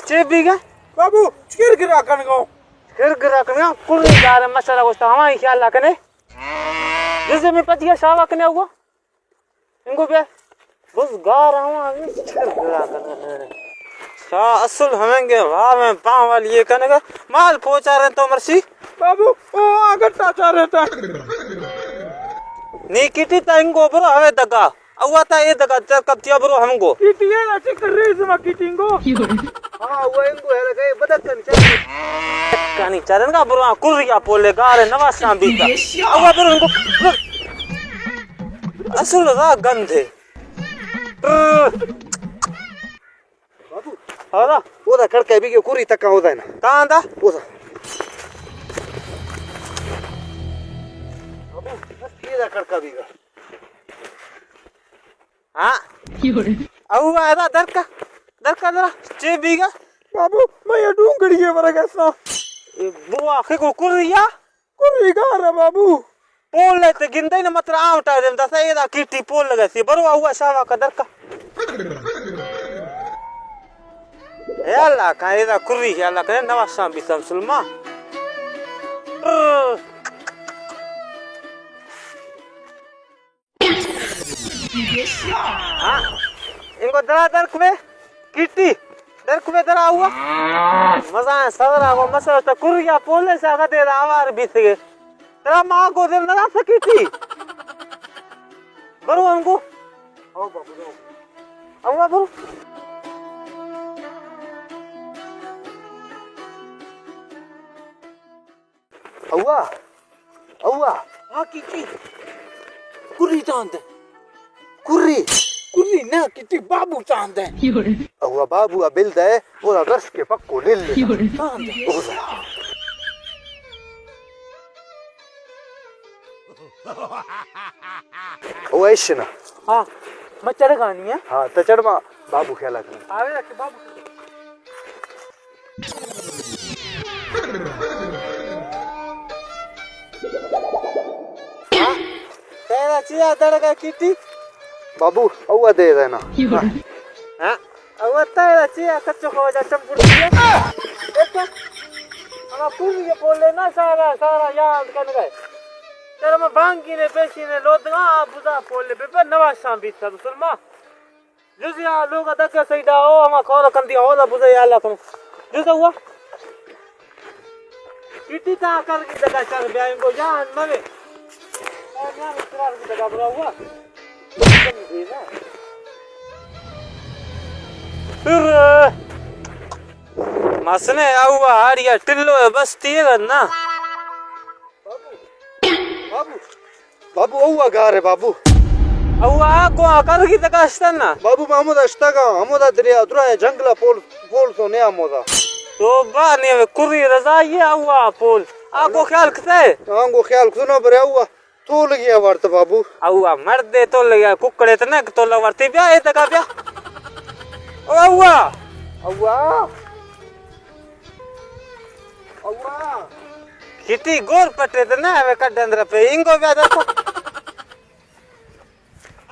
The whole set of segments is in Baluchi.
چے بیگا؟ بابو، چکر گرا کنگا۔ چکر گرا کنگا، کل گار مسئلہ گوشتا، ہمائی خیال نہ کنے۔ جس میں پتیا شاوا کنے ہوا۔ انگو بیا۔ بس گار ہوا، چکر گرا کنگا۔ شا اصل ہمیں گے، واہ میں پاں والی یہ کنگا۔ مال پوچا رہے تو مرسی۔ بابو، او آگتا چا رہتا۔ نی کیٹی تا انگو برو ہوے دگا۔ اوا تا اے دگا چر کپتیا برو ہمگو۔ کیٹی اے نا چکر ریز ما کیٹی انگو۔ ہاں، اوا انگو ہے لگے بدکن چر۔ کانی چرن کا برو، ہاں، کریا پولے گارے نواساں بیتا۔ اوا برو انگو۔ اصل را گند ہے۔ بابو۔ ہاں دا۔ او دا کڑکا بیگے کری تکا او دا نا۔ کہاں دا؟ او دا۔ بابو، بس یہ دا کڑکا بیگا۔ ہاں۔ او دا درکا۔ درکا درا۔ چے بیگا؟ بابو، میں یہ ڈونگڑی کے ورگا سا۔ اے بوا خے کو کریا؟ کری گار بابو۔ پول لے تے گندے نہ متر آوٹا دیم دسا اے دا کیٹی پول لگا سی برو ہوا شاوا کا درکا۔ اے اللہ کا اے دا کری اے اللہ کا نواساں بیتا مسلمان۔ ہاں۔ انگو درا درک میں کیٹی۔ درک میں درا ہوا۔ مزہ ہے صدر آگو مسئلہ تو کریا پولیس آگا دے دا آوار بیتگے۔ ترا ما گو دل نہ سکی تھی۔ برو انگو۔ او بابو، او۔ او برو۔ اوا، اوا۔ ہاں، کیٹی۔ کری چاند۔ کری۔ کری نہ، کیٹی بابو چاند۔ اوا بابو ءَ بل دے، او دا درس کے پکو لل۔ چاند۔ او دا۔ او ایشنا۔ ہاں، میں چڑھ گانی ہے۔ ہاں، تو چڑھ ما بابو خیال کرنا۔ آوے رکھ بابو۔ تیرا چیا دڑگا کیٹی؟ بابو، او دے دینا۔ ہاں؟ او تیرا چیا کچو خواجہ چمپڑ دیا؟ دیکھا؟ ہما پوری یہ بولے نا سارا، سارا یاد کن گئے۔ تیرا میں بانگی نے پیشی نے لودگا، آ بودا بولے، بے بے نواشاں بیتا مسلمان۔ جزیا لوگ دگہ سیدا او ہما کور کندی اولا بزے یا اللہ کنو۔ جزا ہوا۔ کیٹی تا کر کی دگہ چر بیائیں گو جان مگے۔ اے میان اترار کی دگہ برا ہوا۔ پھر مسنے آوا آڑیا ٹلو بستی ہے نا۔ بابو، بابو، او گار ہے بابو۔ او آ کو آ کر کی تکا اشتن نا؟ بابو، ما ہمودا اشتگا، ہمودا دریا، درا جنگلا پول، پول تو نیا ہمودا۔ تو با نے کری رضا یہ او آ پول۔ آ کو خیال کتے؟ آنگو خیال کتو نا برے او۔ تو لگیا ورت بابو۔ او مرد تو لگیا ککڑے تنے تو لگ ورتی بیا اے تکا بیا۔ او او۔ او۔ اوا۔ کیٹی گور پٹے تے نہ ہوے کڈ اندر پہ انگو بیا درکا۔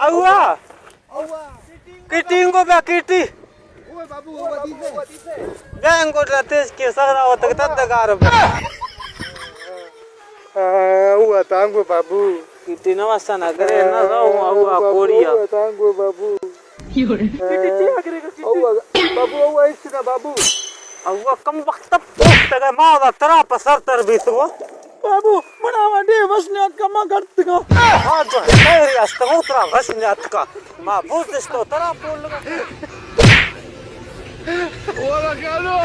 اوا۔ اوا۔ کیٹی انگو بیا کیٹی۔ اوئے بابو، اوا دیتے۔ بیا انگو ڈرا تیز کے سغرا ہوتا کہ تد گار بیا۔ ہاں، اوا تانگو بابو۔ کیٹی نہ واسا نہ کرے نہ رو اوا بابو، کوڑیا۔ اوا تانگو بابو۔ او بابو، او ایسنا بابو۔ او کم وقت پوچھتا گا ما دا ترا پہ سر تر بیتگو۔ بابو، منا ما ڈے وش نیاتکا ما گڑتگا۔ ہاں جو ہے، خیر است گو ترا وش نیاتکا۔ ما بوزش تو ترا پول لگا۔ اولا کالو۔